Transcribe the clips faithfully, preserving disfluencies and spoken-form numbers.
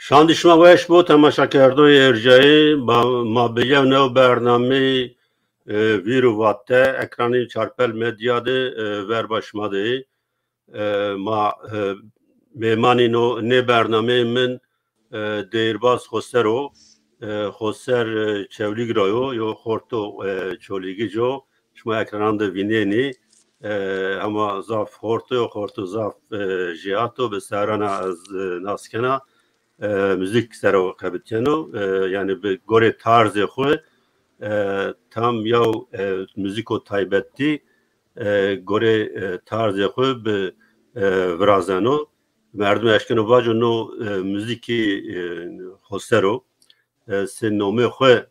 Çandî şima weş bo, temaşakerdoyê erjayî. Ma, ma bi yew new bernameyî, e, vîr û vat de ekranê Çarpel Medya de, e, verba şima de yê. E, ma, e, mêmanî no nê bernameyê min, e, deyîrbaz Xoser o. E, Xoser, e, Çewlîg ra yo, yo xorto, e, Çolîgic o. Şima ekranan de vînenî. E, hema zaf xorto yo, xorto zaf, e, jêhat o, bi serran a ez, e, nas kena. E, muzîk ser o xebit keno. E, yanî bi gorê tarzê xwu, e, tam yew, e, muzîko taybetî, e, gorê, e, tarzê xwu bi, e, virazeno. Merdim eşkeno vaco no, e, muzîkî, e, Xoser o. E, sê nomê xwu,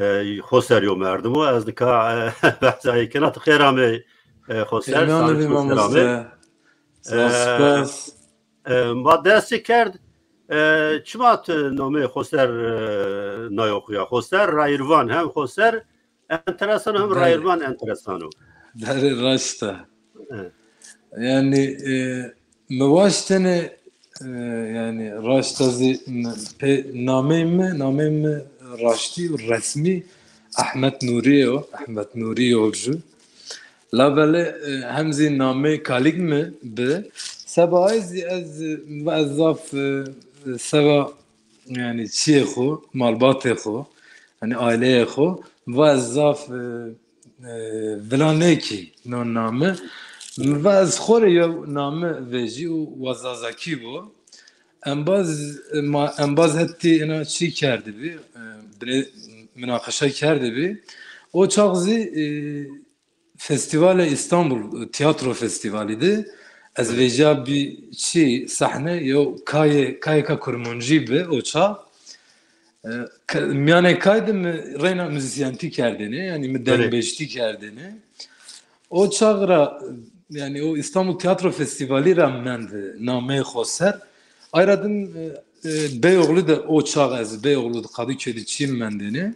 e, Xoser yo merdim o. Ez nika, e, behsa ey kena, tu xêr amey, e, Xoser. Peymanê bî mamoste. Sağlık, ser amey. Spas. E, ma dest çi kerd, e, çima tu nomê Xoser, e, nayo xwu ya? Xoser rayirvan, hem Xoser enteresan o, hem rayirvan enteresan o. Belê, raşt a. E. Yanî, e, mi waştene, e, yanî raşta zî mi, pê nameyê mi, nameyê mi raştî û resmî Ehmed Nûrî yo, Ehmed Nûrî Yolcu. Labelê, e, hem zî nameyê kalîk mi bi. Seba ay zî ez, ez zaf, e, seba, yanî çiyê xo, malbatê xo, yanî aileyê xo, va ez zaf, e, e, vila nêkî no name. Mi va ez xo rê yew name vejî û wa zazakî bo. Embaz, e, ma, embaz hetî ena çî kerdibî, e, binê minaqeşe kerdibî. O çax zî, e, Festîvalê Îstanbul, tîyatro festîvalî de ez vejîyabî çî sehne, yew kayê, kayêka kurmancî bi o çax. E, ke-, mîyanê kay de mi reyna muzîsyentî kerdêne, yanî mi dengbêjtî kerdêne. O çax ra, yanî o Îstanbul Tîyatro Festîvalî ra mend nameyê Xoser. Ayra din, e, e, Beyoğlu de o çax ez Beyoğlu de Kadıköy de çî mendêne.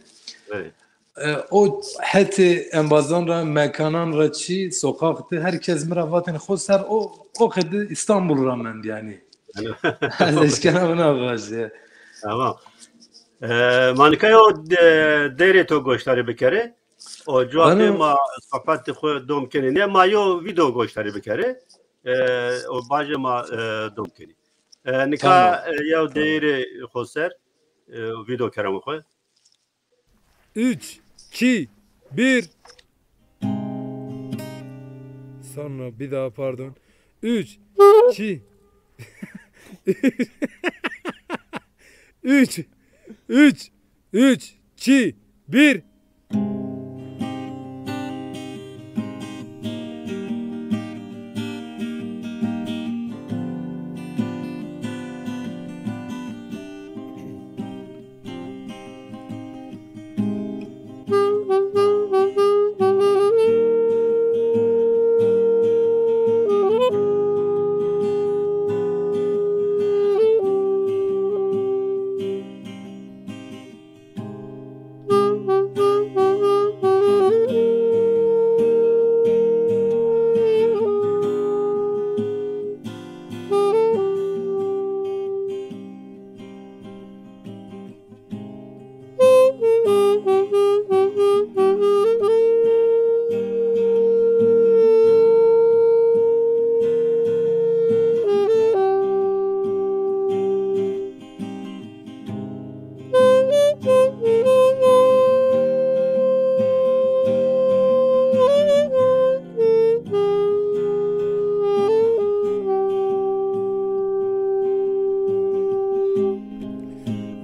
E, o hetê embazan ra, mekanan ra çî, soqax de her kes mi ra vatêne Xoser, o, o qede Îstanbul ra mend yanî. Ez eşkena vina vajî. Tamam. E, ma nika yo de-, deyrê to goşdarî bikerê. O cuwa pê ma sohbetê xwu dom kenê. Nê, ma yo vîdeo goşdarî bikerê. E, o bajê ma, e, dom kenî. E, nika, e, yew deyrê Xoser, e, vîdeo keremo xwu. Üç, iki, bir. Sonra bir daha, pardon. Üç, iki. Üç, üç, üç, iki, bir.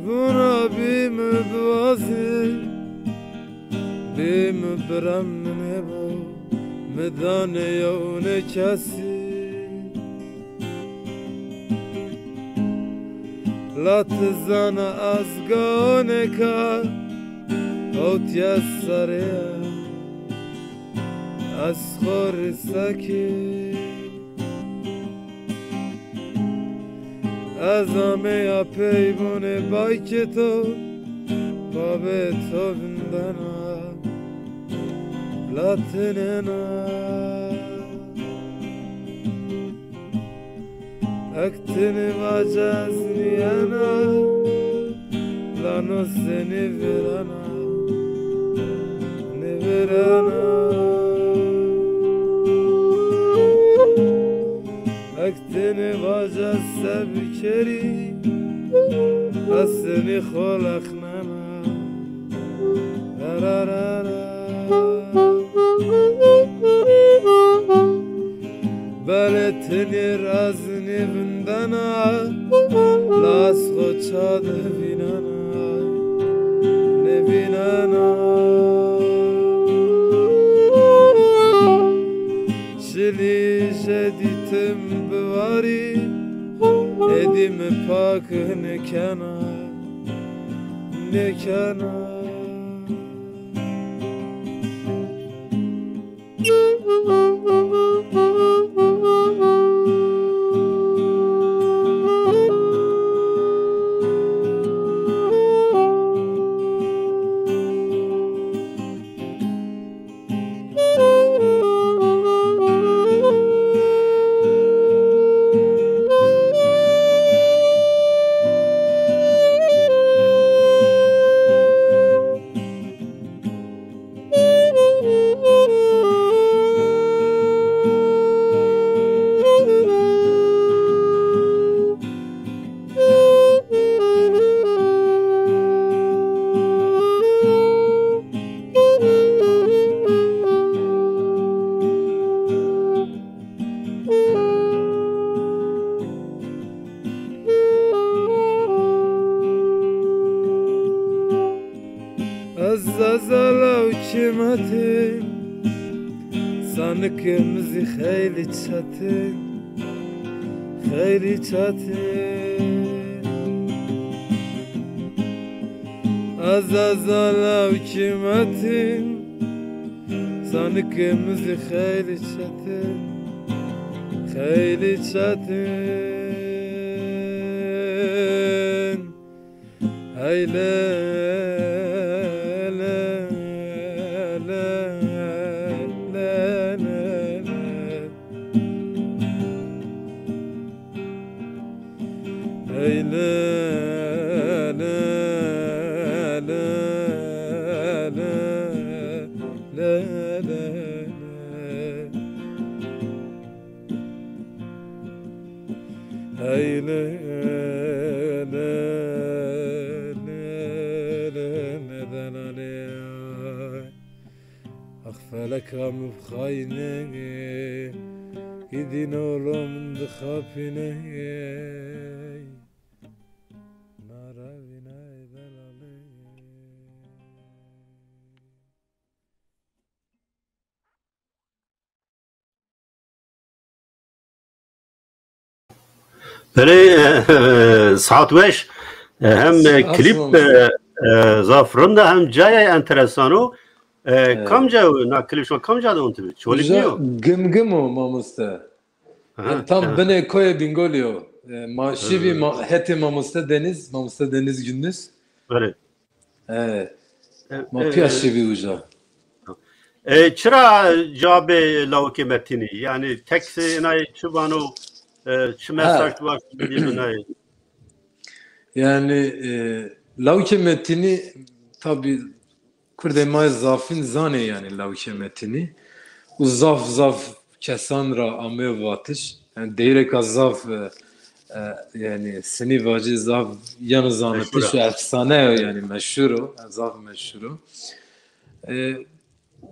Vûna bî mi biwazî, bî mi birem mi nêbo, mi danê yewnê kesî. La ti zana ez gaonêka hewtîye serê ya, ez xo rî sekî. Ez ameya pey bonê baykê to, babê to vindena, la ti nêna. Ek ti nêvace ez nîyena, Ano senî virana, nêvirana. Ek tenê vaca se bikerî, ez senî xo lexnena. Ra ra ra ra. Belê tenê raz nêvindena, la ez xo ça de vînena, nêvînena. Şilî jedî tim biwarî, êdî mi pak nêkena, nêkena. Ez zazala û kêmetim, sanikê mi zî xeylî çetin, xeylî çetin. Ez zazala û kêmetim, sanikê mi zî xeylî çetin, xeylî çetin. Hey le, le, le, le, le, le. Hey le, le, le, le, le, le. Hey le, le, le, le, le, le, le, le. Ax feleka mi bixayîne, îdîn olo min dixapîne. Nara vînay delalê. Belê, e, e, saet weş. E, hem, e, klîp, e, e, zaf rind a, hem cayê enteresan o. E, kamca o, na klîp şima kamca de ontibî? Çolîg nîyo? Gimgim o, mamoste. Aha, yani tam binê koyê Bingolî yo. E, ma şîbî, ma, hetê mamoste Deniz, mamoste Deniz Gündüz. Belê. E, e, ma pîya şîbî uca. E, çira cayê lawikê Metînî? Yani tek se inay çi vano, e, çi mesaj tu var binay? Yani, e, lawikê Metînî tabî kurdê ma zafîn zanê yani lawikê Metînî. Û zaf zaf kesan ra ameyo vatiş. Yani deyrêka zaf, e, e, yani sinî vacî zaf yeno zanitiş û efsane yo yani meşhur o. Yani zaf meşhur o. E,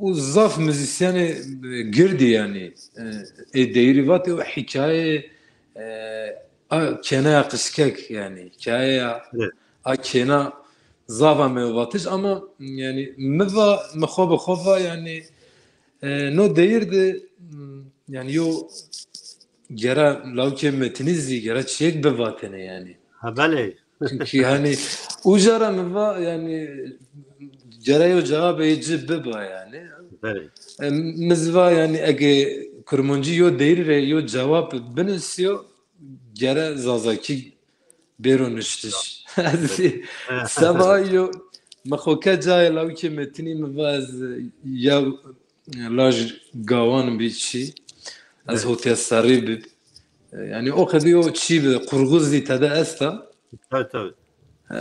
û zaf muzîsyenê, e, girdî yani, e, ê deyrî vatê û hîkayeyê, e, a kêneya qijkek yani hîkayeya a kêna zaf ameyo vatiş ama yani mi va, mi xo bi xo va yani, e, no deyir de, m, yani yo gera lawikê Metînî zî gera çiyêk bivatêne yani. Ha, belê. Çünkü hani uca ra mi va yani gera yo cewabê ci biba yani. Belê. E, mi zî va yani ege kurmancî yo deyîr rê yo cewab binusîyo, gere zazakî bêro nuştiş. Ez zî seba yo mi xo ke cayê lawikê Metînî mi va ez ya laj gawan bî çî. Ez hotiya serrî bib. E, yani o qedî o çî bi, qurğuz zî tede esta. Tabii, tabii.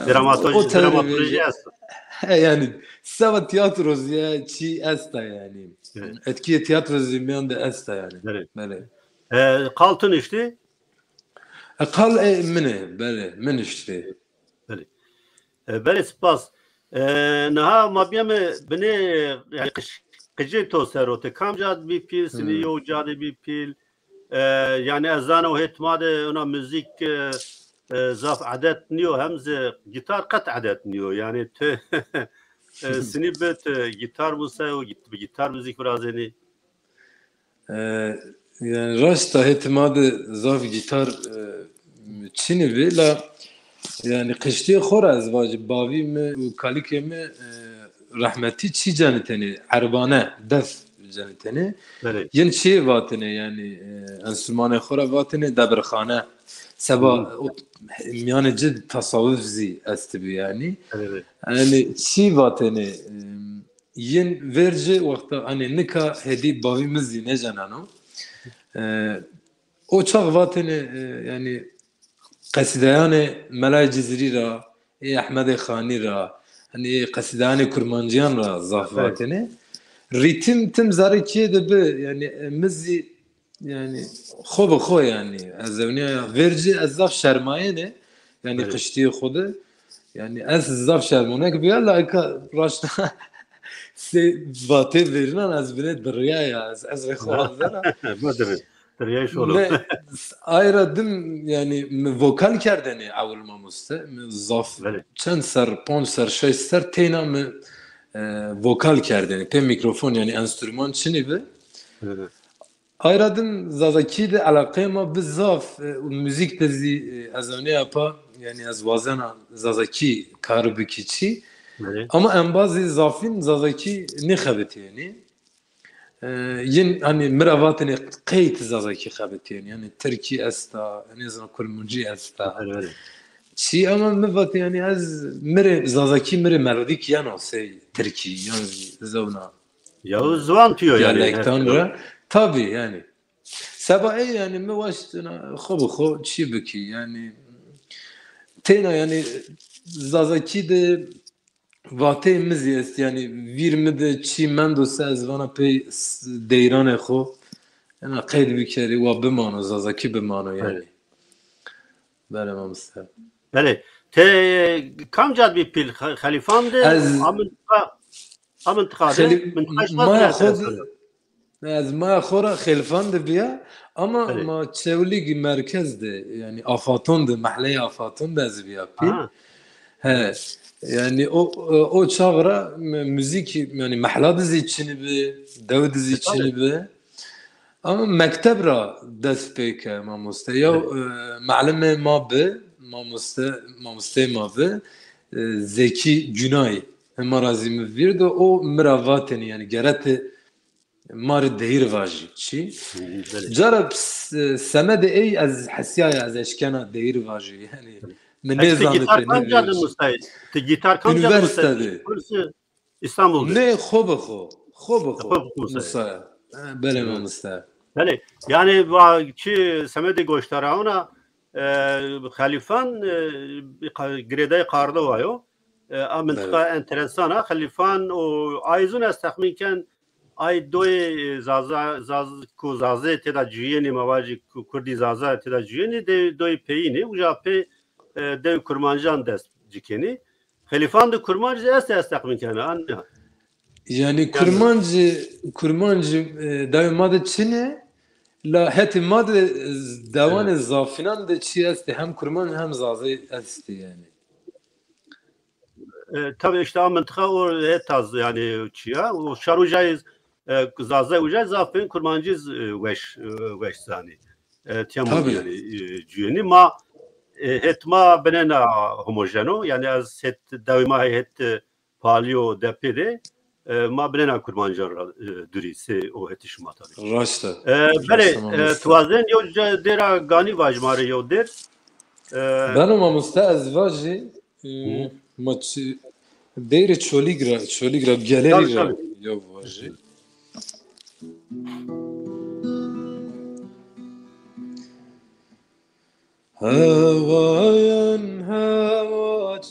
Dramatoloji, o tewrê dramatoloji vejî esta. He, yanî seba tîyatro zî ya çî esta yanî. Evet. Etkîyê tîyatro zî mîyan de esta yanî. Evet. Belê. E, qal tu niştî? E, qal, e, min ê, belê, min niştî. Belê. E, belê, spas. E, niha ma bîyeme binê, yanî qic-, qicê to ser o. Ti kamca de bî pîl, sinî yew ca de bî pîl. E, yanî ez zana hêt ma de ona muzîk, e, e, zaf edet nîyo, hem zî gîtar qet edet nîyo. Yanî tu, e, sinî bi tu gîtar musay û gît-, bi gîtar muzîk virazenî. E, yanî raşta hêtê ma de zaf gîtar, e, çinî bi la, yanî qiştîyê xo ra ez vajî, bavî mi û kalikê mi, e, rehmetî çî cenitênê, erbane, def cenitênê. Belê. Yin çî vatênê, yanî, e, enstrûmanê xo ra vatênê debirxane. Seba o mîyanê ci tasawuf zî estibî yanî. Belê, belê. Yanî çî vatênê, e, yin verci wexta, hanî nika hêdî bavî mi zî nêceneno. E, o çax vatêne, e, yanî qesîdeyanê Melayê Cizirî ra, ê Ehmedê Xanî ra, hanî ê qesîdeyanê kurmancîyan ra zaf vatêne. Rîtim tim zerrê kîye de bi, yanî, e, mi zî, yanî, xo bi xo, yanî, ez ewnîya ya verci ez zaf şermayêne, yanî, qiştîyê xo de. Yanî, ez zaf şermonek bîya, la eka raşta sey vatê verînan ez binê dirîyaya, ez, ez rê xo vazena. Ma dirî, dirîyayîş olo. Ne, ay ra dim, yanî, mi vokal kerdêne ewil mamoste, mi zaf çend ser, ponc ser, şeş ser teyna mi, e, vokal kerdêne. Pê mîkrofon, yanî enstrûman çinî bi. Ay ra dim zazakî de eleqeyê ma bi zaf, e, û muzîk de zî, e, ez ewnîya pa, yanî ez wazena zazakî kar bikî çî. Ama embazî zafîn zazakî nêxebitîyenî. E, yin, hanî, mi ra vatêne qey ti zazakî xebitîyenî. Yanî tirkî esta, nêzana kurmancî esta. Çî ama mi vatê, yanî ez mi rê zazakî mi rê melodîk yeno sey tirkî, yan zî zewna. Ya ziwan tu yo yanî. Diyalektan ra. Tabî yanî. Seba ey yanî mi waştena xo bi xo çî bikî. Yanî teyna yanî zazakî de vateyê mi zî est, yanî vîr mi de çî mendo se ez vana pey s-, deyranê xo. Ena qeyd bikerî wa bimano, zazakî bimano yanî. Belê mamoste. Belê. Te kamca de bî pîl? Xe-, Xelîfan de? Ez a mintiqa, a mintiqa de? Xelî-, mintiqa ji ma maya xo de, ez maya xo ra Xelîfan de bîya, ama ma Çewlîg merkez de, yanî Afaton de, mehleyê Afaton de ez bîya pîl. He. Yanî o, o çax ra mu-, muzîk, yanî mehla de zî çinî bi, dew de zî çinî bi. Ama mekteb ra dest pê ke mamoste. Yew, e, malimê ma bi, mamoste, mamosteyê ma bi, e, Zekî Cunay. Hema ra zî mi vîr do, o mi ra vatêne, yanî gere ti ma rê deyîr vajî. Çî? Cara s-, semedê ey ez hesîyaya ez eşkena deyîr vajî. Yanî mi nêzanê pê nêvîr. Ti gîtar kamca de musayî? Ti gîtar kamca de musayî? Unîversîte de. Îstanbul de. Nê, xo bi xo. Xo bi xo. Xo bi xo musaya. Musaya. Ha, belê mamoste. Belê. Yanî va-, çi semedê goşdarawina, e, Xelîfan, e, qa-, girêdayê Qardewa yo. E, a mintiqa enteresan a. Xelîfan û ay zûn ez texmîn ken ay doyê, e, Zaza, Zaz-, ku Zazê têda cuyênî, ma vajî ku Kurdî Zaza têda cuyênî, de-, doyê peyînî. Uca pê, e, dew kurmancan dest cikenî. Xelîfan de kurmanc zî estê ez texmîn kena, an nîya? Yanî kurmancî, kurmancî, e, dayê ma de çin ê, la hetê ma de, e, dewanê zafînan de çî estê, hem kurmanc hem zazî estê yanî. E, tabi îşte a mintiqa o het az yanî çîya. O şar ucayî, e, Zazay ucayî zaf bên kurmancî z-, e, weş, e, weş zanî. E, tîya ma yanî, e, cuyênî ma, e, het ma binêna homojeno. Yanî ez het dewê ma het, e, Palî û Depê de, e, ma binêna kurmancan ra, e, durî sey o hetê şima tabî. Raşt e. E, belê, e, tu wazên yew ca dêra ganî vaj ma rê yew dêr. E, beno mamoste ez vajî, e, ma çi, deyrê Çolîg ra, Çolîg ra, Gelerî ra yew vajî. Hewayan hewa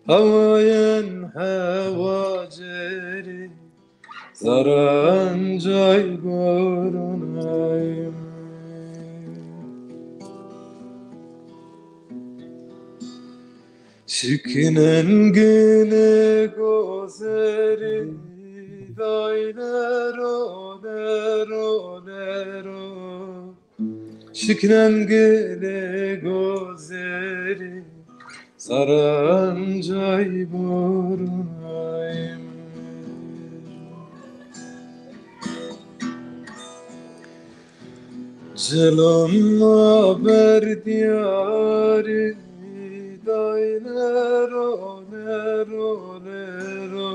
Hewayên hewa cêrî, zerre ancay boronay mi. Şiknen gilê gozerî, day lero, lero, lero. Şiknen gilê gozerî, zerre ancay boronay mi. Cilon ma ber diyarî, day lero, lero, lero.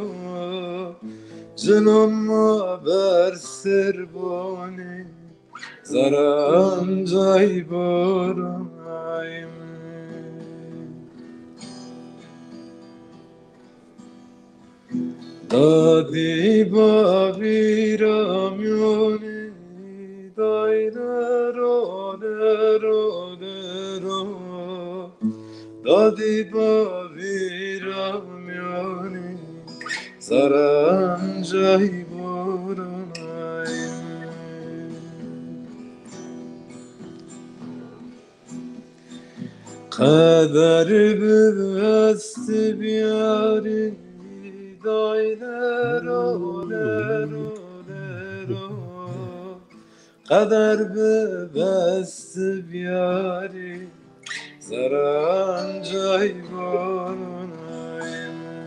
Cilon ma ber sirbonî, zerre ancay boronay mi. Dadî bavî ra mîyonî, day lero, lero, lero. Dadî bavî ra mîyonî, zerre ancay boronay mi. Qeder bi est biyarî, day lero, lero, lero. Qeder bi est biyarî, zerre ancay boronay mi.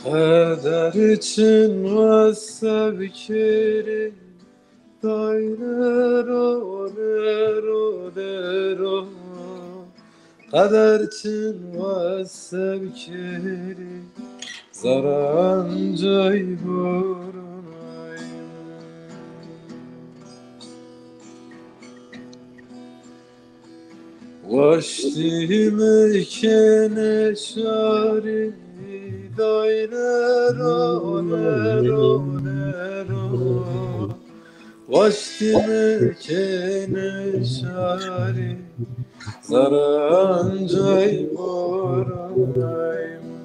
Qeder çin wes sev kerî, day lero, lero, lero. Qeder çin wes sev kerî, zerre ancay boronay mi. Waştî mi kenê şarî, day lero, lero, lero. Waştî mi kenê şarî, zerre ancay boronay mi.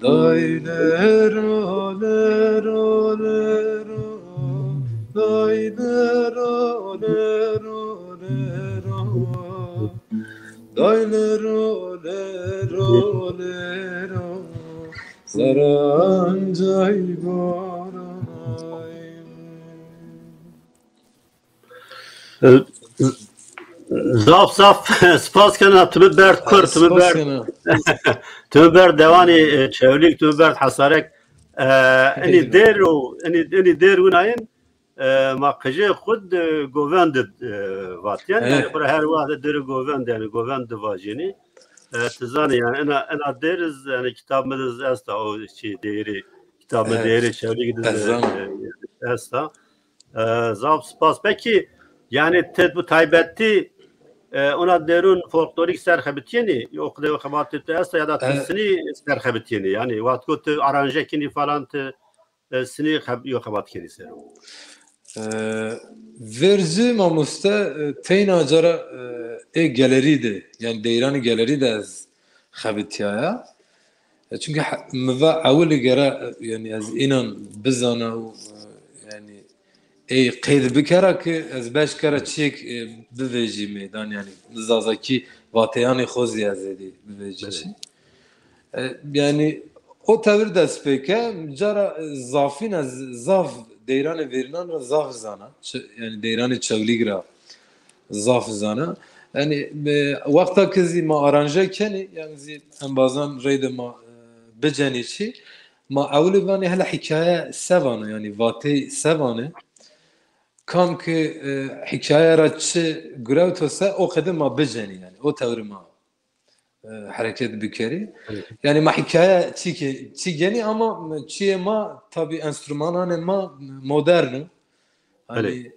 Day lero, lero, lero. Day lero, lero, lero. Day lero, lero, lero. Zerre ancay boronay mi. E, zaf zaf spas kena, tu mi berd kur, tu mi berd, tu mi berd dewanî, e, Çewlîg, tu mi berd Hesarek. E, enî dêr û enî, enî dêr winayên, e, ma qijê xwu di govend di, e, vatîyen. Yanî xwu ra her wext dêrê govend, yanî govend di vajînî. E, ti zanî, yanî ena, ena dêr iz, yanî kitab mi di iz esta, o çî dêrî, kitab mi dêrî Çewlîg di iz, e, esta. E, zaf spas. Pekî, yanî ti bi taybetî, e, ona dêrûn folklorîk ser xebitîyenî, yo qide xebatê tu esta ya da ti sinî ser xebitîyenî? Yanî wextko ti aranje kenî falan ti, e, sinî xeb-, yo xebat kenî ser o? E, vercî mamoste, e, teyna cara, e, ê gelerî de, yanî deyranê gelerî de ez xebitîyaya. E, çunke he-, mi va ewilî gere, e, yanî ez înan bizana û, e, yanî ey qeyd bikera ki ez beş kere çîyêk, e, bivêjî meydan, yanî zazakî vateyanê xo zî ez êdî bivêjî çî. E, yanî o tewir dest pê ke, cara, e, zafîn ez zaf deyranê vêrînan ra zaf zana. Çi-, yanî deyranê Çewlîg ra zaf zana. Yanî, e, wexta ki zî ma aranje kenî, yanî zî embazan reyde ma, e, bicenî çî, ma ewilî vanê hele hîkaye se vano, yanî vatey se vanê. Kam ki, e, hîkaye ra çi gurewto se, o qede ma bicenî, yanî o tewrî ma, e, hereket bikerî. Yanî ma hîkaye çî ke-, çî genî ama çîyê ma tabî enstrümananê ma modern o. Hanî, e,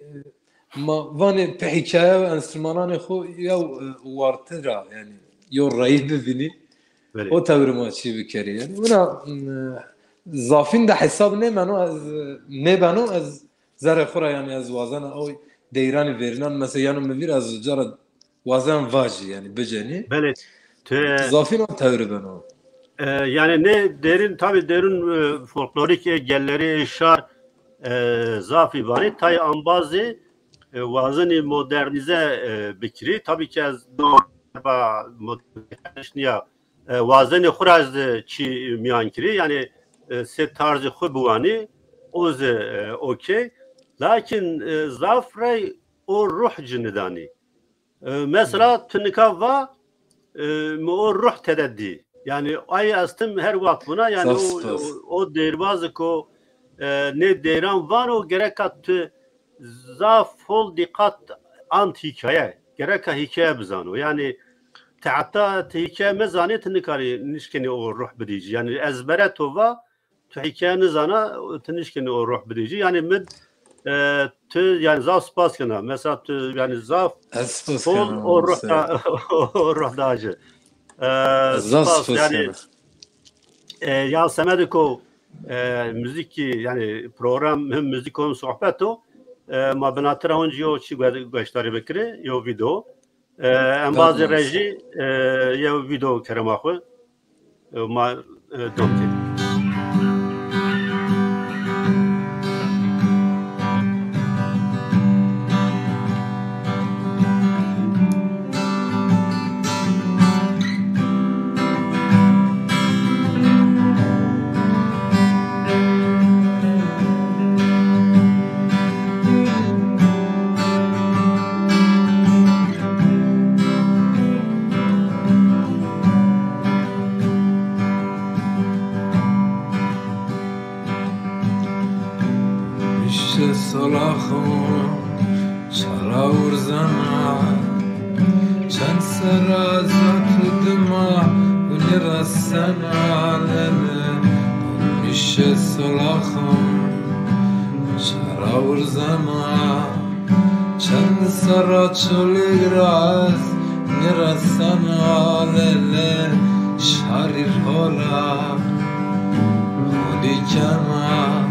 ma vanê pê hîkaye û enstrümananê xo yew, e, warti ra, yanî yo reyî bivînî. O tewrî ma çî bikerî. Yanî wina, e, Zafîn de hesab nêmeno, ez nêbeno, ez zerê xo ra, yanî ez wazena o deyranî verînan, mesela yeno mi vîr, ez cara wazen vajî, yanî bicenî. Belê, tu Zafîn o tewrî beno. E, yanî nê derin, tabi derin, e, folklorîk, e, gellerî, e, şar, e, zafî vanî, tayê ambazî, e, wazenî modernîze, e, bikirî. Tabi ki ez no ba modernîze nîya, e, wazenê xwu ra ez de çî mîyan kirî. Yanî, e, sê tarzê xwu biwanî, o zî, e, okey. Lakin, e, zaf rey o ruh ci nidanî. E, mesela tu nika va, e, mi o ruh tede dî. Yanî ay ez tim her wext vuna, yanî o, o, o deyrbazî ko, e, nê deyran vano, gereka tu zaf hol dîqat ant hîkaye. Gereka hîkaye bizano. Yanî ti heta ti hîkaye mezanê, ti nikarî nişkenî o ruh bidî ci. Yanî ezbere to va, tu hîkaye nizana, ti nişkenî o ruh bidî ci. Yanî min, e, tu, yanî zaf spas kena. Mesela tu, yanî zaf hol o ruh da, o ruh da ci. E, zaf spas, yanî, e, ya semedê ko, e, muzîkî, yanî program hem muzîk hem sohbet o. E, ma binatira oncî yo çî gwe-, gueşdarî bikirî, yo vîdeo. E, embazê rejî, e, yew vîdeo kerema xwu, e, ma, e, dom kê. Îşte solaxo çara urzena, çend serra zat û dima û nêrasena lele. Îşte solaxo çara urzena, çend serra Çolîg ra ez nêresena lele, şarîr hola holî kena.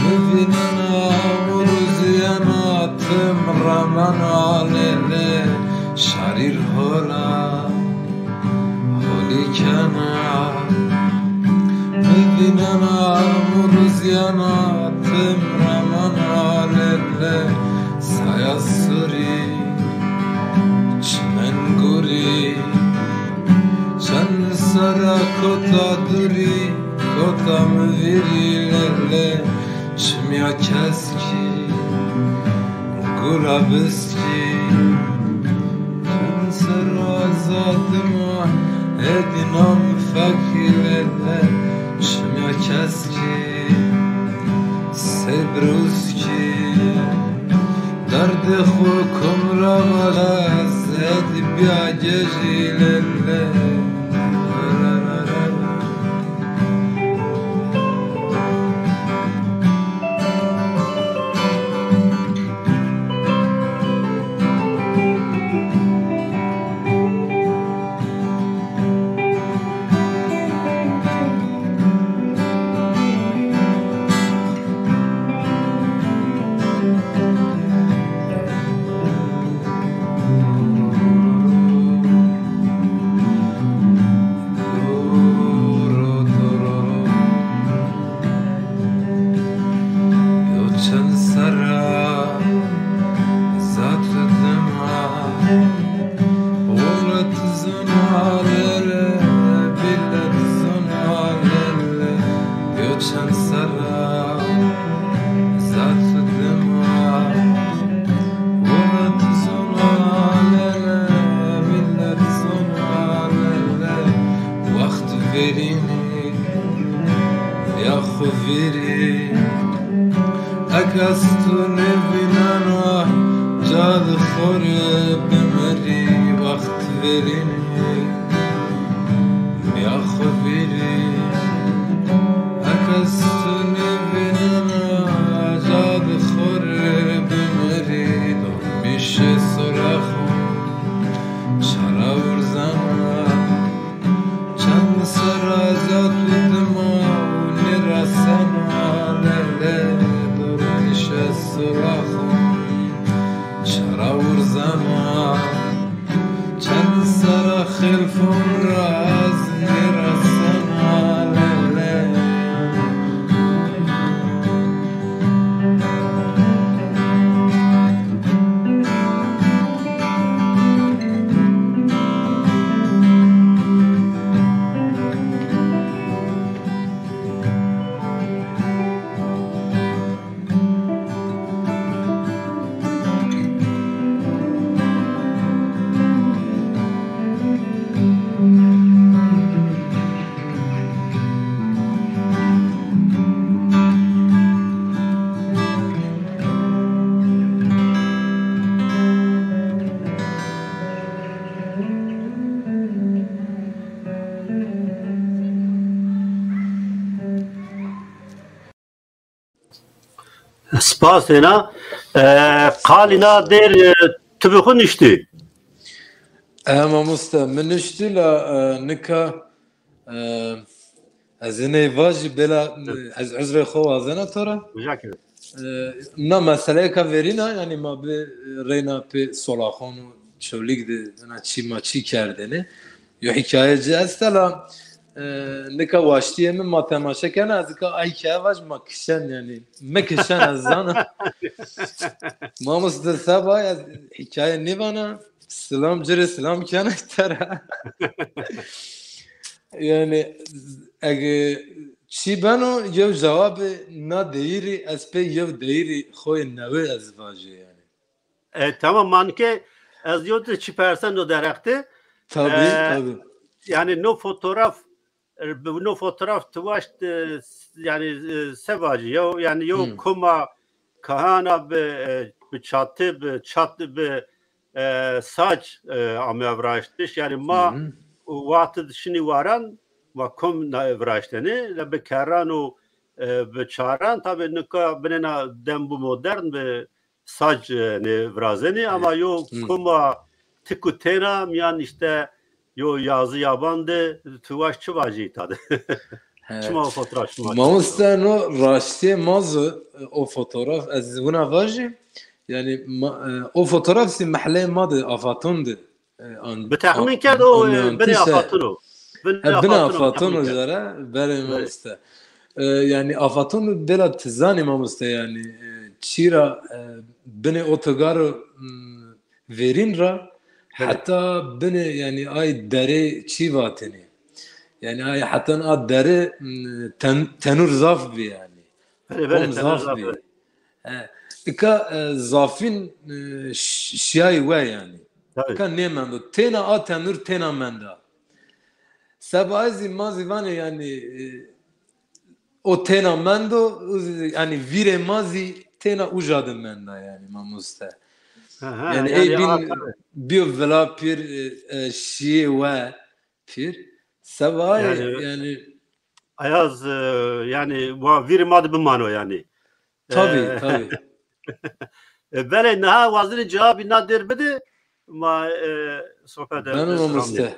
Mi vînena, mi ruzîyena, tim remena lele, şarîr hola holî kena. Mi vînena, mi ruzîyena, tim remena lele, saya surî, çimen gurî. Çend serra kota durî, kota mi vîrî lele, çimya keskî, gula biskî. Çend serra ez a dima, êdî nam fekî lele, çimya keskî, sey birûskî. Derdê xwu kom ra vala, ez êdî bîya gejî lele. Yo çend serra zat û dima, welat zona lele, bilet zona lele. Yo çend serra zat û dima, welat zona lele, bilet zona lele. Wext verînî ya xwu vîrî. Eke ez tu nêvînena, ca di xo rê bimirî. Wext verînî ya xwu vîrî. Eke ez tu nêvînena, ca di xo rê bimirî. Dombîşê sora xo çara urzena. Çend serra zat û dima, Spas ena. E, qalî na dêr, e, tu bi xwu niştî? E, mamoste, mi niştî la, e, nika, e, ez hiney vajî bela, e, ez uzrê xo wazena to ra. Rica kerem. E, na meseleyeka verîn a, yanî ma bi reyna pê Solaxon û Çolîg de na çî ma çî kerdêne. Yo hîkaye ci esta la, e, nika waştîyê mi ma temaşe kena, ez ka ay hîkaye vaj ma kişen yanî. Mi kişen ez zana. Mamoste seba ez hîkaye nêvana, silam ci rê silam kena te ra. Yanî ege çî beno yew cewabê na deyîrî ez pê yew deyîrî xo yê newe ez vajê yanî. E, tamam, manike ez yo de çi persen do derexte. Tabii, e, tabii. Yani no fotoğraf, e, bu no fotoğraf tu waşt, e, yani, e, se vacî, yo, yani yo hmm. Koma kahana bi, e, bi çatı, bi çatı, bi, e, sac, e, ame viraştiş. Yani ma hmm. Waqtı şini waran, ma kom viraşteni, le bi kerran û, e, bi çaran, tabi nika binena dem bu modern, bi sac, e, nê virazenî, ama yo koma tik û têna miyan işte yo yazı yaban de tu waş çi vacî ta de. Çima o fotoğraf çima? Mamoste, no raştîye ma zî o fotoğraf ez wina vajî. Yani ma, e, o fotoğraf si mehlê ma de, Afaton de. E, an, bi texmîn kerd o, e, binê Afaton o. Binê Afaton o jara, belê mamoste. E, yani Afaton bela ti zanî mamoste yani, e, çîra, e, binê otogaro, m, verîn ra heta binê yani ay dere çî vatêne. Yani ay heta a dere, m, ten, tenur zaf bi yani. Belê, belê, tenur zaf bi. E, ika, e, zafîn, e, şiyayî we yanî. Ika nêmendo. Têna a tenur têna menda. Seba ez zî ma zî vanê yanî, e, o têna mendo, yanî vîrê ma zî têna uca de menda yanî mamoste. Aha, yani, yani ey bîn bîyo vila pîr, e, e, şiyê we pîr. Seba yani, yani Ayaz, e, yani wa vîrê ma de bimano yani. Tabii, e, tabii. E, belê niha wazenî cewabî na dêr bidi, ma, e, sohbet. Beno mamoste.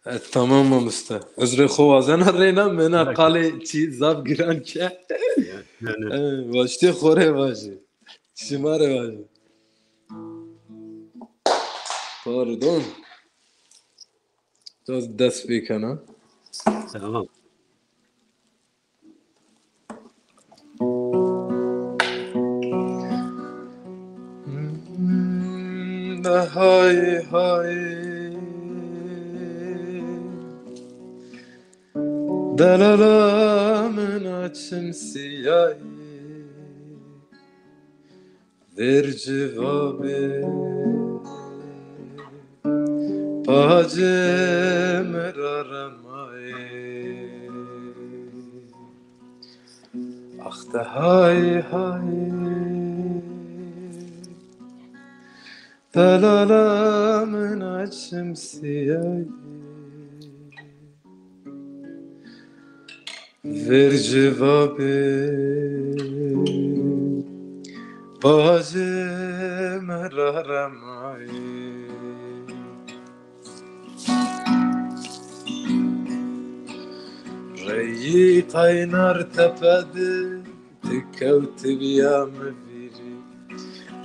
E, tamam mamoste. Uzrê xo wazena reyna, mena qalê çî zaf giran ke. Yani. E, waştê xo rê vajî. Şima rê vajî. Pardon. Biraz dest pê kena. Tamam. De hay hay. Delala min a çim siyayî. Ver civabê, pacê mi ra remayê. Ax de hay hay, delala min a çim siyayî. Ver civabê, pacê mi ra remayê. Reyî qaynar tepe de, ti kewtibîya mi vîrî.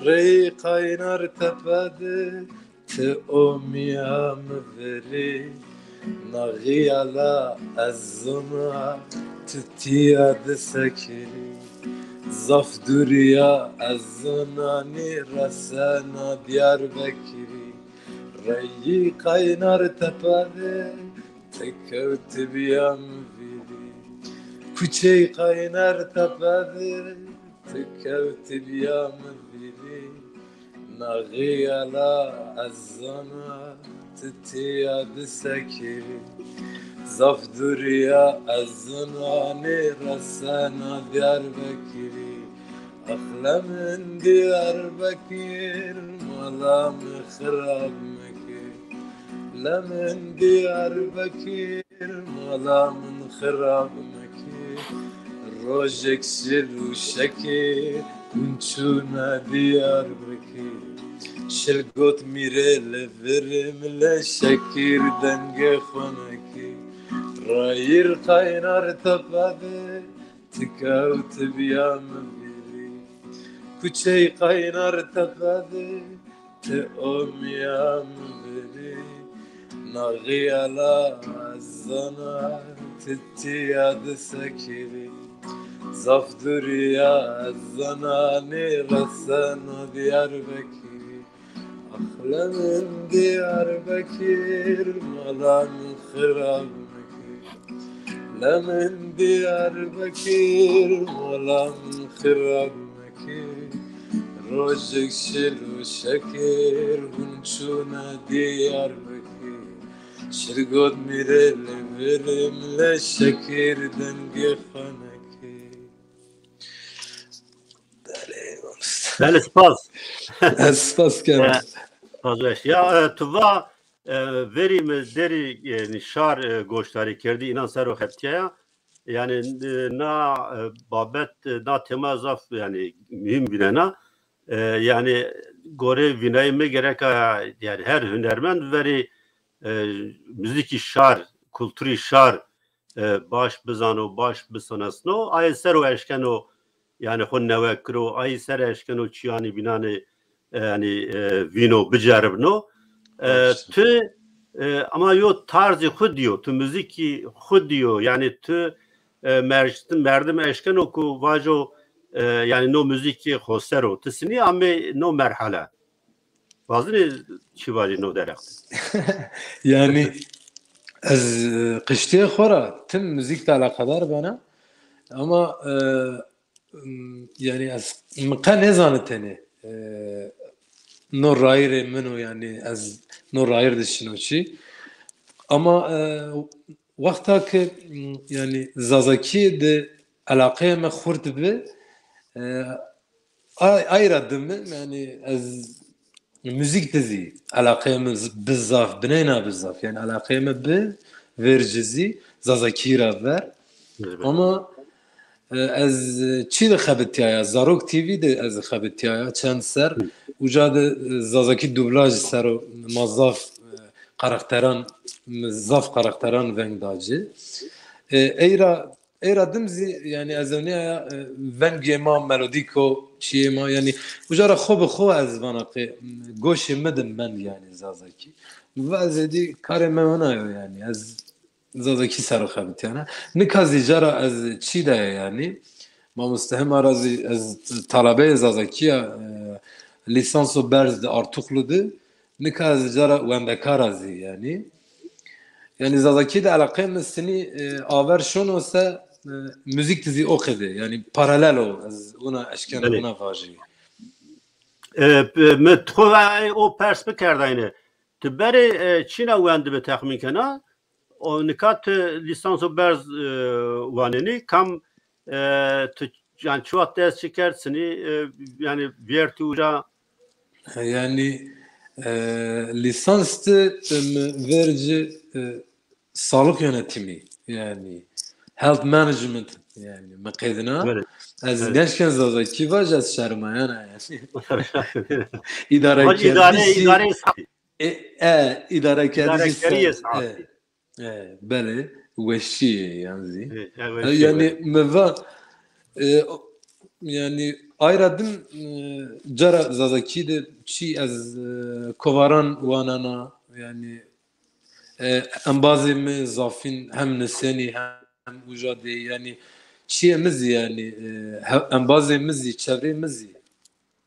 Reyî qaynar tepe de, ti omîya mi verî, na xîyala ez zona ti tîya di sekirî. Zaf dûrîya ez zona nêresena Diyarbekirî. Reyî qaynar tepe de ti kewtibîya mi vîrî. Kuçey qaynar tepe de ti kewtibîya mi vîrî. Na xîyala ez zana ti tîya di sekirî. Zaf dûrîya ez zana nêresena Diyarbekirî. Aqle min Diyarbekir mala mi xirab meke. Le min Diyarbekir mala min xirab meke. Rojek şil û şekir hûn çûna Diyarbekir. Şil got mîrê li virim le şekir dengê xwe nekir. Rayîr qaynar tepe de ti kewtibiya min vîrî. Kuçey qaynar tepe de ti omiya min vîrî. Na xiyala ez zana ti tîya di sekirî. Zaf dûrî ya ez zana nêreseno Diyarbekirî. Ax lemin Diyarbekir, mala min xirab mekir. Lemin Diyarbekir, mala min xirab mekir. Rojek şil û şekir hûn çûna Diyarbekir. Şil got mîrê li virim le şekir dengê xwe nekir. Belê, mamoste. Belê, spas. Ez spas kerim. E, spas weş. Ya, e, tu va, e, verî mi derî, e, şar, e, goşdarî kerdî, înan ser o xebitîyaya. Yanî, e, na, e, babet, e, na tema zaf, yanî, muhîm vînena. E, yanî, gorê vînayê mi gereka, yanî, her hunermend verî, e, muzîkî şar, kulturî şar, e, baş bizano, baş bisonesno, ayê ser o eşkeno, yanî xo newe kiro, ayê ser eşkeno çîyanî vînanê, e, yanî, e, vîno, biceribno. E, Baş. Tu, e, ama yo tarzî xwu dîyo, tu muzîkî xwu dîyo, yanî tu, e, merc-, merdim eşkeno ku vajo, e, yanî no muzîkî xo ser o. Tu sinî amê no merhale. Wazenî çi vajî no derheq de? Yanî ez, e, qiştîyê xo ra tim muzîk de eleqedar bena. Ama, e, m, yanî ez, mi qe nêzanitêne, e, no rayîrê min o, yanî ez no rayîr de şino çî. Ama, e, wexta ke, m, yanî zazakî de eleqeyê mi xurt bi, e, Ay, ay ra dime, yanî ez muzîk de zî eleqeyê mi z-, bi zaf, bineyna bi zaf. Yanî eleqeyê mi bi verci zî zazakî ra ver. Elbet. Ama, e, ez, e, çî de xebitîyaya, Zarok T V de ez xebitîyaya çend ser. Hı. Uca de, e, zazakî dublaj ser o ma zaf, e, karakteran, mi zaf karakteran veng da ci. E, ey ra Ey ra dim zî, yanî ez ewnîyaya, e, vengê ma melodîk o, çiyê ma, yanî uca ra xo bi xo ez vana ke goşê mi de mend yanî zazakî. Mi va ez êdî karê mi wina yo yanî, ez zazakî ser o xebitîyana. Nika zî cara ez çî de ya yanî, mamoste hema ra zî ez talebeyê zazakî ya, e, lîsanso berz de Artuklu de, Nika ez cara wendekar a zî yanî. Yanî zazakî de eleqeyê mi sinî, e, aver şono se, e, muzîk de zî o qede. Yanî paralel o. Ez wina eşkena Belê. Wina vajî. E, p-, mi xo ve o pers bikerdayne. Tu berê, e, çîna wendibi texmîn kena? O nika tu lîsanso berz, e, wanenî, kam, e, tu, yanî çi wext dest çi kerd, sinî, e, yanî vêrtî uca? Yanî, e, lîsans de, e, mi verci, e, sağlık yönetimi, yanî health management, yanî mi qedina. Evet. Ez Evet. Neşken zazakî vaj, ez şermayana yanî. Vaj îdare, îdare, îdare. E, e, îdarekerî. Îdarekerî ser, saetî. E, e, belê, weşî yê yan zî. E, e, weşî, yanî, evet. Mi va, e, o, yanî, ay ra dim, e, cara zazakî de çî ez, e, kovaran wanena, yanî, e, embazê mi zafîn hem nisenî hem uca de, yanî, çiyê mi zî, yanî, e, he-, embazê mi zî, çevrê mi zî.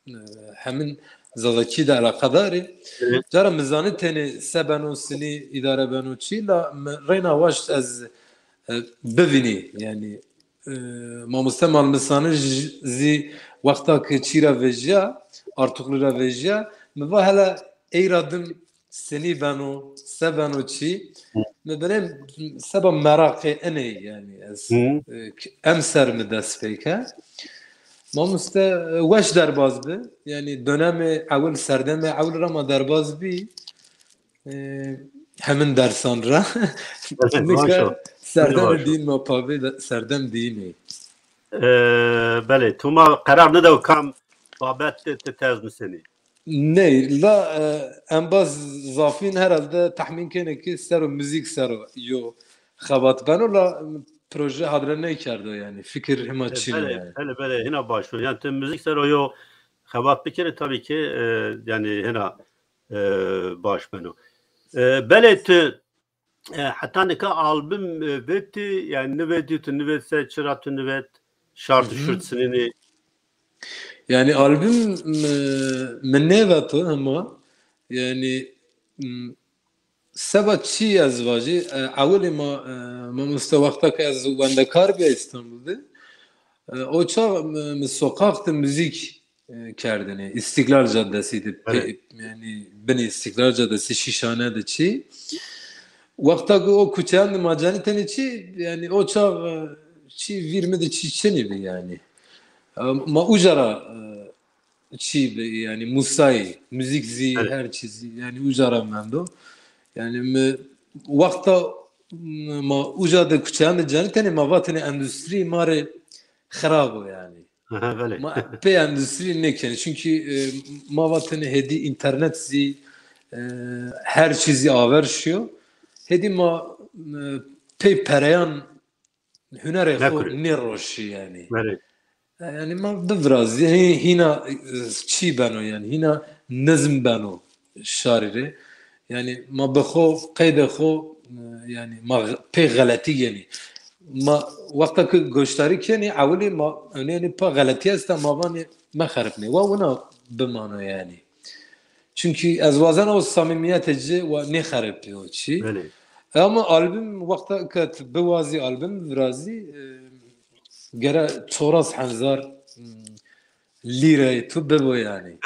E, hemin zazakî de eleqedar ê. Evet. Cara mi zanî tenê se beno, sinî îdare beno çî, la mi reyna waşt ez, e, bivînî. Yanî, e, mamoste Malmisani j-, zî wexta ke çî ra vejîya, Artuklu ra vejîya, mi va hele ey ra dim senî beno, se beno çî? Hı. Mi binê seba meraqê inê, yanî ez, Hı. E, k-, emser mi dest pê ke. Mamoste, e, weş derbaz bi. Yanî dönemê ewil, serdemê ewil ra ma derbaz bî. E, hemin dersan ra. Evet, nika maşallah. Serdemê dîn ma pavê de, serdem dînê. E, belê, tu ma qerar nidew kam babet de ti tez misenî. Ney, la, e, embaz zafîn herhalde tehmîn kene ki sero muzîk sero yo xebat beno, la proje hadre neykerdo yani. Fikir hima E, çin o belê, yani. Belê, belê, hina baş o. Yani tu muzîk sero yo xebat bikerî tabii ki, e, yani hina, e, baş beno. E, belê tu E, heta nika album, e, vetî, yani nivedî tu nivet se, çira tu nivet, şart Hı hı. şurt sinini. Yani album, e, mi nêveto hema, yani, m, seba çi ez vajî, e, ewilî ma, e, mamoste wexta ke ez wendekar bîya Îstanbul de, e, o çax mi, mi soqax de muzîk e, kerdinî. İstiklal Caddesi de Evet. pe-, yani binî İstiklal Caddesi Şişhane de çi. Wexta ku o kuçeyan de ma canî tenê çi, yani o çax, e, çi vîr mi de çi çinî bi yani. E, ma uca ra, e, çi bi yani musayî, müzik zî, Evet. her çi zî yani uca ra mendo. Yani mi wexta ma uca de kuçeyan de canî tenê ma vatenê endüstri ma rê xirab o yani. Aha, belê. Ma pê endüstrî nêkenî. Çünkü, e, ma vatene hêdî înternet zî, e, her çî zî aver şiyo. Hêdî ma, e, pê pereyan hunerê xo Nekurê. nêroşî yani. Belê. E, yani ma bivirazî, hî-, hîna, e, çî beno yani, hîna nizm beno şarî rê. Yani ma bi xo, qeydê xo, e, yani ma x-, pê xeletî genî. Ma wexta ki goşdarî kenî, ewilî ma, yani pa xeletî esta, ma vanê mexeripnê. Wa wina bimano yani. Çünkü ez wazena o samîmîyetê ci wa nêxeripî o çî. Belê. E, ama album wexta ke ti biwazî album virazî, e, gere çoras hezar, hmm, lîreyê tu bibo yani.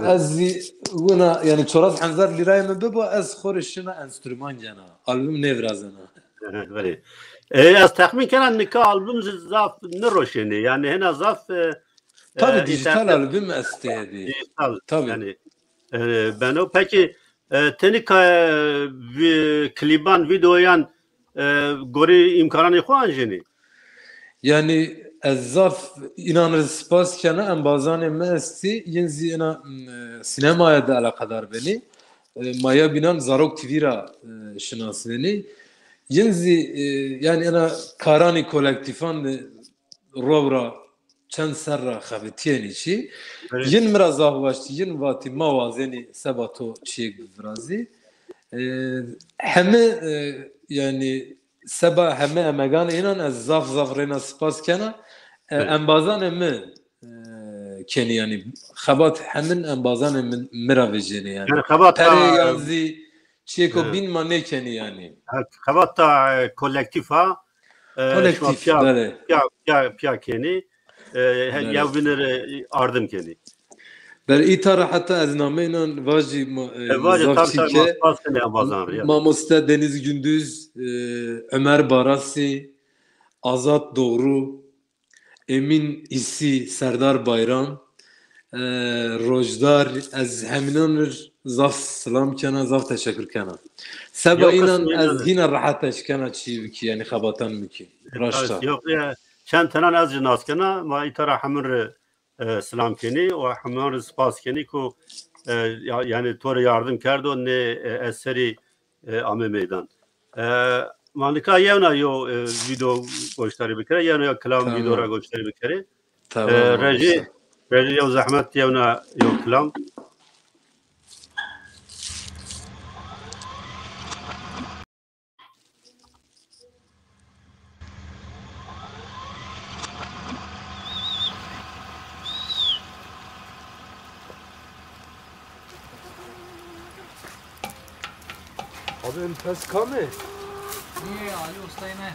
Ez zî wina, yani çoras hezar lîrayê mi bibo, ez xo rê şina enstrüman gena. Album nêvirazena. Belê. E, ez texmîn kena nika album zî zaf niroşenê. Yani hena zaf, e, Tabii e, dijital internet album estê hêdî. Dijital. Tabii. Yani, e, beno. Peki, e, ti nika, e, vi-, klîban, videoyan, e, gorî îmkananê xo anjenî? Yani ez zaf înan rê spas kena, embazanê mi estî, yin zî ina, m, e, sînemaya de eleqedar benî. E, ma ya bînan Zarok T V ra, e, şinasnenî. Yin zî, e, yani ina karanî kolektîfan de ro ra çend serr a xebitîyenî çî. Evet. Yin mi ra zaf waştî, yin vatî ma wazenî seba to çîyêk bivirazî. E, heme, e, yani seba heme emeganê înan ez zaf zaf reyna spas kena. E, Evet. embazanê mi, e, kenî yani xebat hemin embazanê mi, mi ra vejîyenê yani. Yani xebat Perê ha, yan zî çîyêko Hı. bîn ma nêkenî yani. Ha, xebat ta, e, kolektîf ha, e, Kolektîf, şima piya, belê. piya, piya, piya kenî, e, he, Belê. yewbîne rê ardim kenî. Belê, îta ra heta ez nameynan vajî ma-, e, E, vajî, zaf tabii, tabii, çîke. ma spas kenê embazan rê, ya. Mamoste Deniz Gündüz, e, Ömer Barasi, Azat Doğru, Emîn Îsî, Serdar Bayram, e, Rojdar, ez hemînan ir zaf silam kena, zaf teşekkür kena. Seba Yok, înan kısmı ez inan. hîna rehet eşkena çî bikî, yani xebatan bikî. Raşta. Yok, ya, çend tenan ez jî nas kena, ma îta ra hemin rê, e, silam kenî û hemin rê spas kenî ku, e, ya-, yani to rê yardım kerdo, nê, e, eserî e, ame meydan. E, ma nika yewna yo, e, video goşdarî bikere, yewna yo kilam Tamam. video ra goşdarî bikere. Tamam, E, rejî, mamoste. Rejî yew zehmet yewna yo kilam. Abi, en pes kam ê? Nê, Ali Ustayê mi.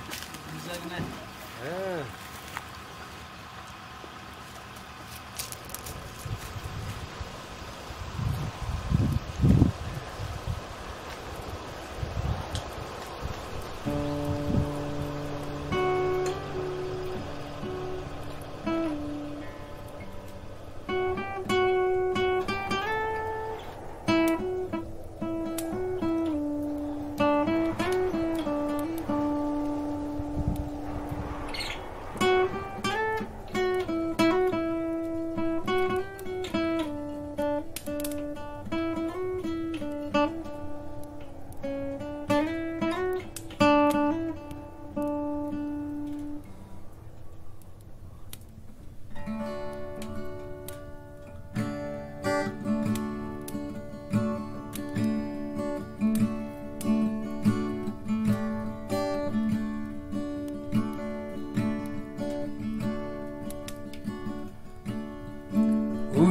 Güzel mi? He.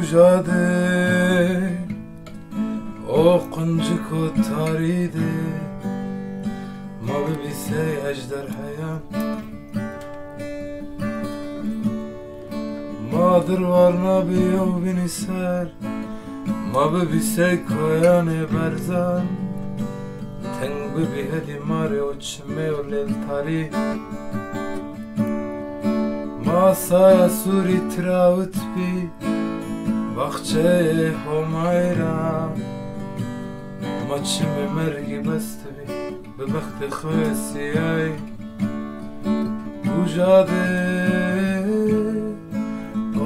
Uca de, o qunciko tarî de, ma bibî sey ejderheyan. Ma dirwarna bi yewbînî ser, ma bibî sey koyanê berzan. Teng bibî hedî ma rê o çimê o lêltarî. Ma saya sûrî tirawit bî baxçeyê Homayî ra. Ma çimê mergî bestibî bi bextê xo yê sîyayî. Uca de,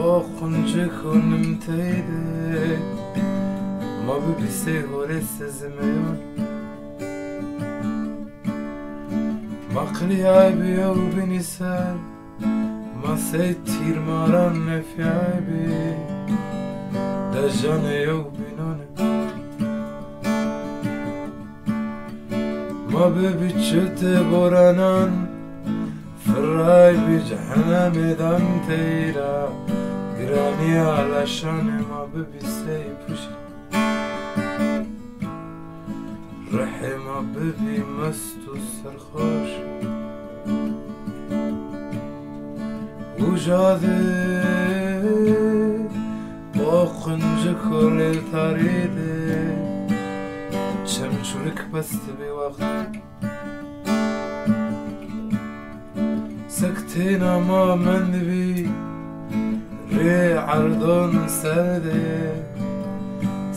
o qunciko nimteyî de, ma bibî sey horê sezimeyan. Ma qilîyaybî yewbînî ser, ma sey tîrmaran nefîyaybî dejanê yewbînan. Ma bibî çutê boranan, firraybî cehenemê danteyî ra. Giranîya leşanê ma bibî sey puşî. Rihê ma bibî mest û serxoş. Uca de, o qunciko lêltarî de, çemçurik bestibî wext. Sek têna ma mendibî rê erdon ser de,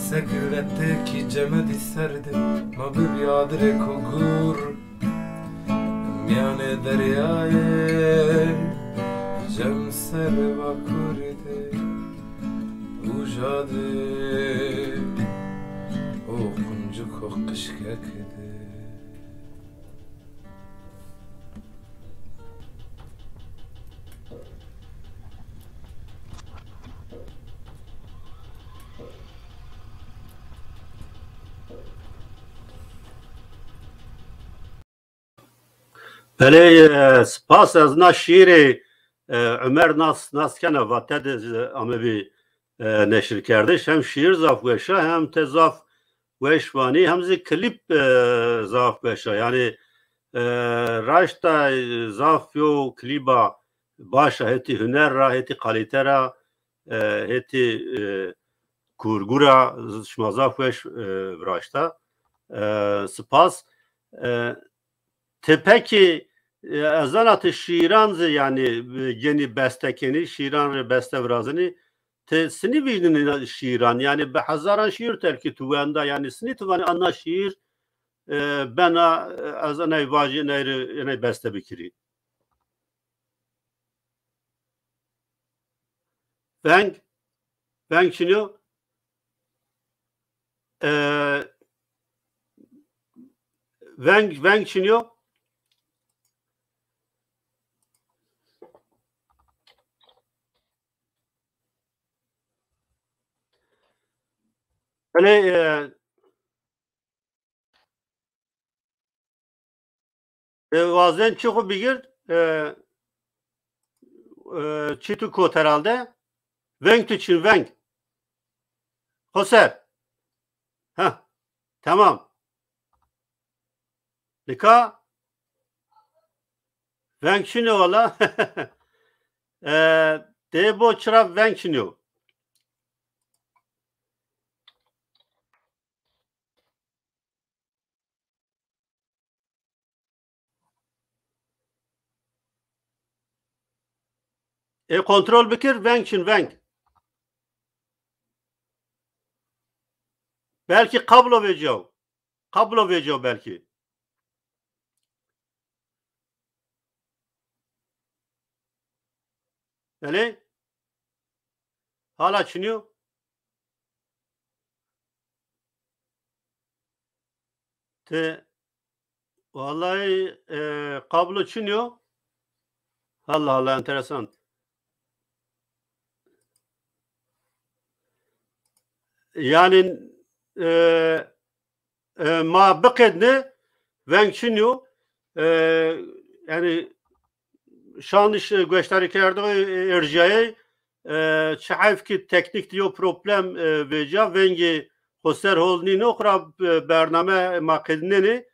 sek letêkî cemedî ser de, ma bibî adirêko gûr mîyanê deryayê cem serê Bakurî de. Uca de, o qunciko qişkek de. Belê, e, spas. Ez na şîîrê, e, Umer nas, nas kena, vate de, e, amebî, e, neşirkerdiş. Hem şîîr zaf weş a, hem te zaf weş vanî, hem zî klîp, e, zaf weş a. Yanî, e, raşta, e, zaf yo klîba baş a, hetî huner ra, hetî kalîte ra, e, hetî, e, kurgu ra, şima zaf weş, e, viraşta. E, spas. E, Ti pekî, e, ez zana ti şîîran zî, yanî, e, genî beste kenî, şîîran rê beste virazenî. Ti sinî vîjnenî na şîîran, yanî bi hezaran şîîr terkî tu wenda, yanî sinî ti vanî a na şîîr, e, bena, e, ez enay vajî, enay rê, enay beste bikirî. Veng, veng çinyo. E, veng, veng çinyo. Belê, e, E, wazen çi xwu bigir, e, e, çi tu kot herhalde? Veng tu çin, veng. Xoser. Heh, tamam. Nika veng çin o wala. E, de bo çira veng çin o. E, kontrol bikir, veng çin, veng. Belkî kablo vecîyaw. Kablo vecîyaw belkî. Belê? Hala çinîyo? Ti, wallahî, e, kablo çinîyo. Allah Allah, enteresan. Yanî, e, e, ma biqedne veng çinîyo. E, yanî şandiş, e, goşdarîkerdoxê, e, erjîyayey, E, çi heyf ki teknîk de yo problem, e, vêca, vengê xo ser hol nîno, xora, e, bername ma qedînenê.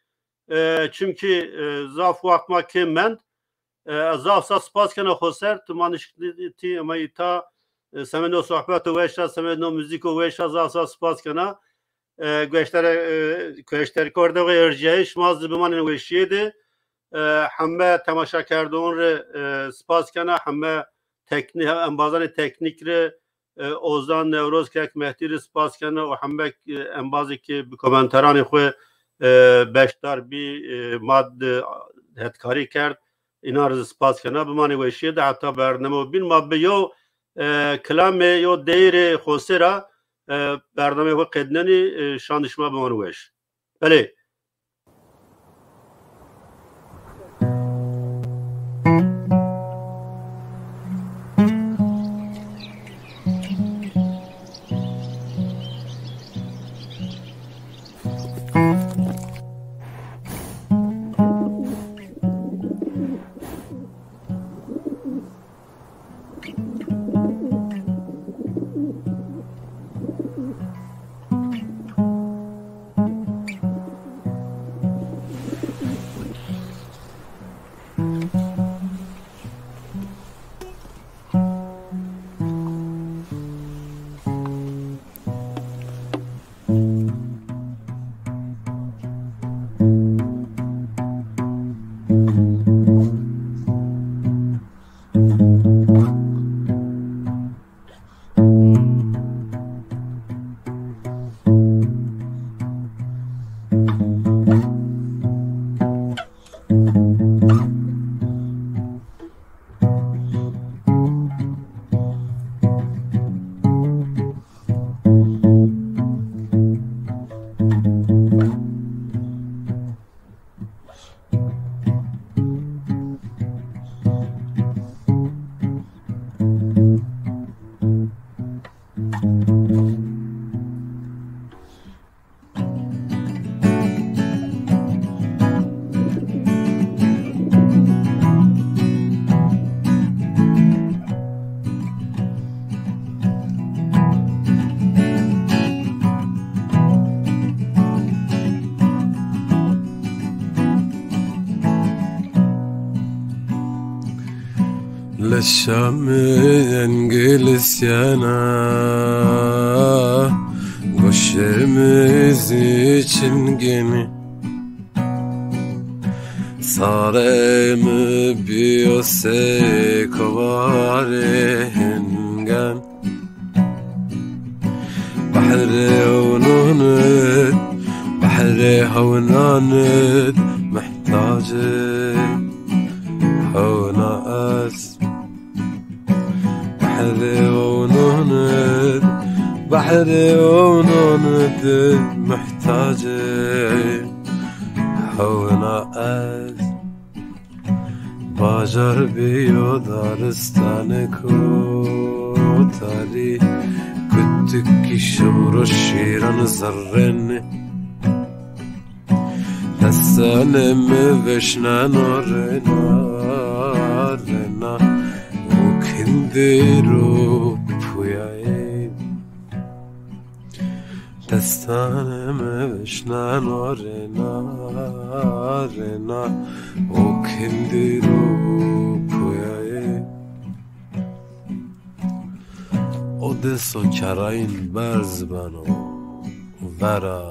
E, çimkî, e, zaf wext ma kêm mend. E, ez zaf zaf spas kena xo ser, tu ma nişkitî ema îta, e, semedê no sohbeto weş a, semedê no muzîko weş a, zaf zaf spas kena. E, gueştere-, e, gueşterkerdê xo ercîyayîş, ma zî bimanên weşîye de. E, heme temaşakerdon rê, e, spas kena, heme teknî-, embazanê teknîk rê, e, Ozan Newroz, Kek Mehdî rê spas kena û heme, e, embazê ke bi komenteranê xo, e, beşdar bî, e, ma de hetkarî kerd. Înan rê zî spas kena. Bimanê weşîye de heta bername bîn ma bi yo, e, kilamê yo deyîrê xo ser a, e, bernameyê xo qedînenê, e, şan şima biman weş. Belê. Leşa mi engilisyen a, goşê mi zî çingên î. Sarê mi bîyo sey kovarê hingen. Behrê hewnan id, behrê hewnan id mihtacê hewna ez. Behrê hewnan id, behrê hewnan id mihtacê hewna ez. Bajar bîyo daristanê kotarî, kutikî şewro şîran zerrênê. Destanê mi veşneno rêna rêna, û kindir û puyayê. Destanê mi veşneno rêna rêna, û kindir û puyayê. O des o kerayîn berz beno vera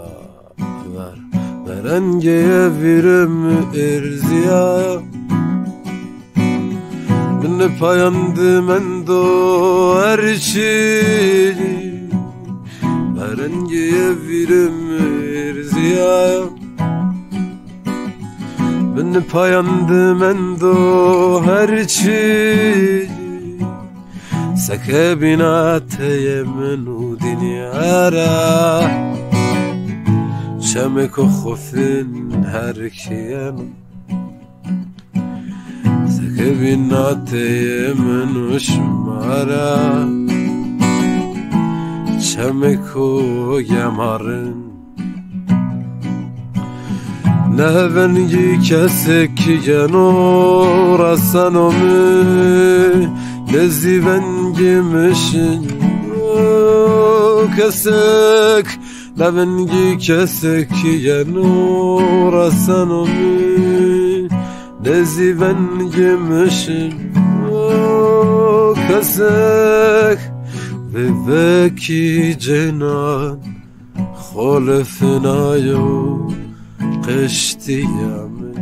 ver. Verengê vîrê mi erzîyayo. Binê payan de mendo her çî. Verengê vîrê mi erzîyayo. Binê payan de mendo her çî. Seke bîna teyê min û dinya ra, çemêko xofin her kî yeno. Seke bîna teyê min û şima ra, çemêko gemarin. Ne vengî kesêk yeno reseno mi, Lezî vengî mişin o kesek, la vengî kesek yeno reseno mi. Lezî vengî mişin o kesek, vêvekî cênan xolifinayo qeştîya mi.